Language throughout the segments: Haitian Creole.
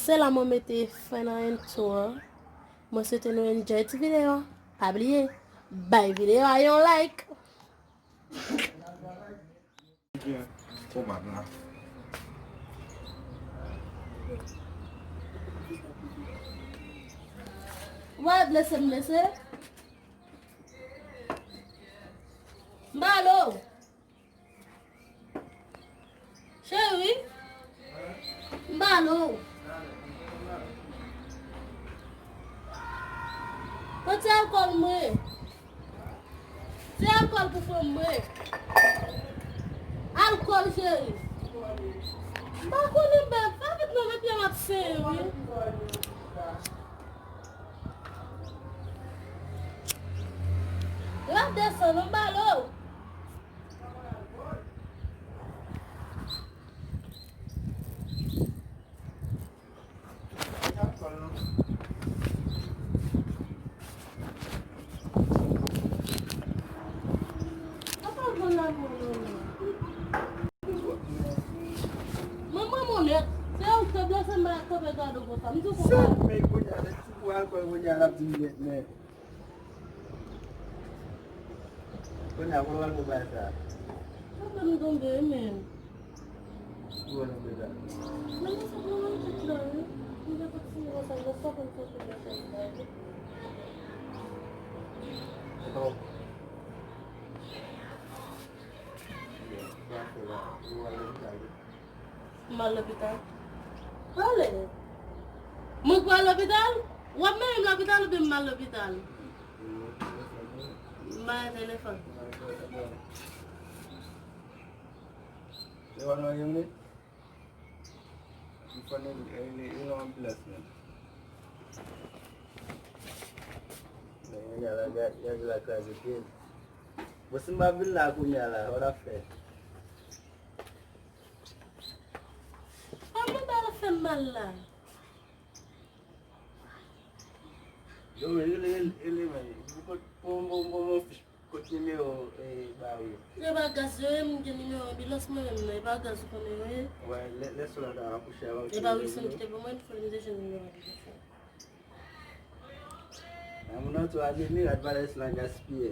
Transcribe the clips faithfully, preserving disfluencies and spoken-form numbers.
Se la mwen mete fen nan intro. Mwen swete nou enjoy ti videyo. Pa bliye, bay videyo a yon like. Wè, blese m blese. M ba lo. Cheri, m ba lo. Pran ti alkòl mwen. Ti alkòl pou fanm mwen. Alkòl, cheri. M pa konnen, bèb. Fè vit non, men pye m ap senyen, wi. Yo ap desann, m ba lo. Manman monèt, se ou k te blese m, m ap kanpe gade w konsa. M di w konsa. Men kounye a, lè ti pou alkòl kounye a, l ap di m nèt, nèt. Kounye a, pou l al pou bagay sa. Sa fè m tonbe, men. Pou al pou bagay sa. Men, men, sa pran nan tèt la, wi. M te kontinye konsa, m pa konn sa fè m fè sa, wi. Se pa w. Sa fè la, ou al lopital, wi. M al lopital. Pale. Mwen pral lopital? W ap mennen m lopital oubyen m al lopital? M ba telefòn. Telefòn nan gen minit? Telefòn nan gen yon anbilans menm. Men yon nèg la, nèg la kraze pye l. Bon, si m pa vin la kounye a la, sa w t ap fè? A mwen ba l ap fè m mal la. Yo, rele, rele, rele, men. Bon, bon, bon, bon, fich. Kot nimewo, e, ba ou yo? E pa gaz yo ye, m gen nimewo anbilans mwen menm nan. E pa gaz ou konnen yo ye? Wè, lè, lè sou la ta akouche avan. E pa Wilson ki te ban mwen, fò m te jwenn nimewo anbilans lan. Nan moun an tou anemi, rad valè sou la gaspiye.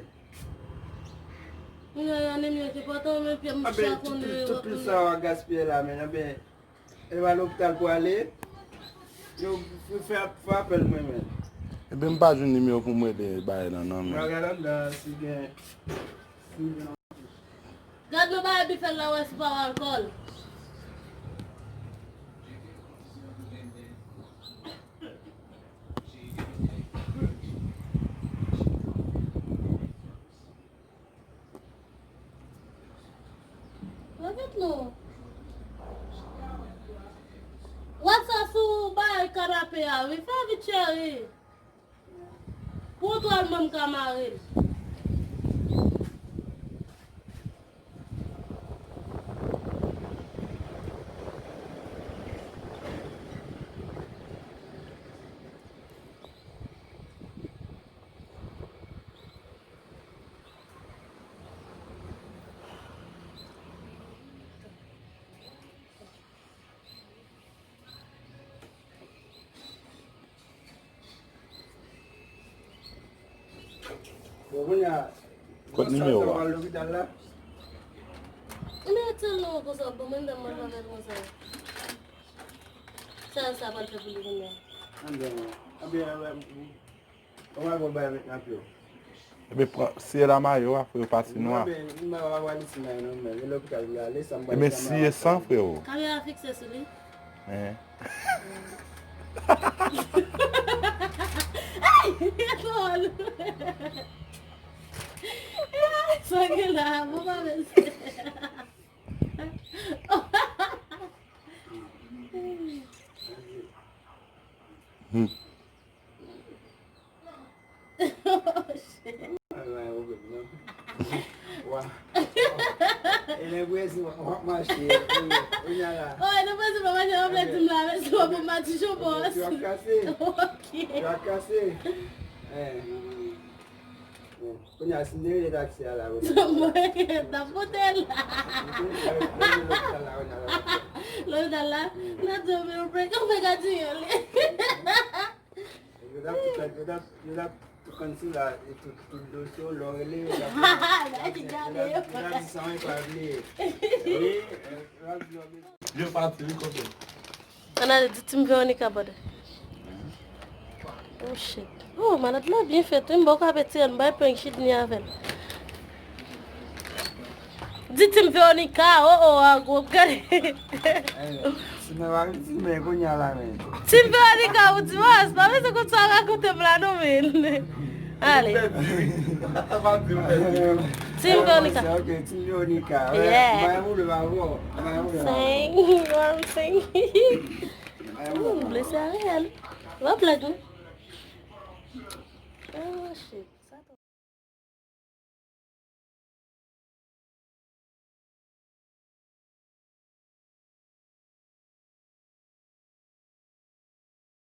Mwen gen anemi an ki pòtan, men pye m chakonnen. Tout pil sa w ap gaspiye la, men, anben, e pa lopital pou ale. Yo, fè, fè apèl mwen, men. Ebyen, m pa jwenn nimewo pou m rele bagay lan, non, men. Mwen gade anndan, si gen, si gen. Gad nan bagay bifè la, wè si pa w alkòl. Leve non. Wè sa sou bagay kanape a, wi. Fè vit, cheri. Pou twal mwen m ka mare l. Bon, kounye a, kot nimewo a? Pral lopital la. Ebyen, tèlman konsa, bon, mwen menm mwen pa fè konsa. Sa, sa pral fè pou li kounye a. Anben, anben, anben, ou pa konn bay avèk nan pye w. Ebyen, pran, siye la mayo a, frè, pati nwa. Anben, m pa wè li ti may non, men, e lopital li ale, sa m pral fè. Ebyen, siye san, frè. Kamera fikse sou li. Hein? Ay! Li dwòl! Sa gen la, bon pa mèsi. Hmm. Ay, ay, ou menm, non. Wa. E lè Brezil, w ap mache, e, e, e, la. Oh, e lè Brezil, w ap mache, w ap di m la, men si w ap mache, je pense. Tu vas casser. Ok. Tu vas casser. Eh. Kounye a, si m te rele taksi a la, Rona. Mwen, t ap pote l. Lè m te lopital la, Rona, la. Lopital la, n ap di w, men ou pran, ou pran gadiye li. Yo t ap tou konn, yo t ap, yo t ap tou konn sou la, e tout, tout dosye w, lè w rele, yo t ap, yo t ap, yo t ap di sa, mwen pa bliye. Wi, yo t ap di w. Yo pati, wi, konpè. Ann ale, di Team Veronica, brother. Oh, shit. Oh, malad la byen fèt, wi, m bò ka peti, ann bay prank shit ni avè l. Di Team Veronica, oh, oh, a gwo gade. Si mwen pa vin di, men kounye a la, men. Team Veronica, ou di, oh, se pa bezwen konn sa rakonte m la, non, men. Ale. Team Veronica. Ok, Team Veronica. Yeah. Mwen, ou le pa bon. Mwen, ou le pa bon. Sing, you know what I'm saying? Ooh, blese a reyèl. Wap like nou. Oh, shit.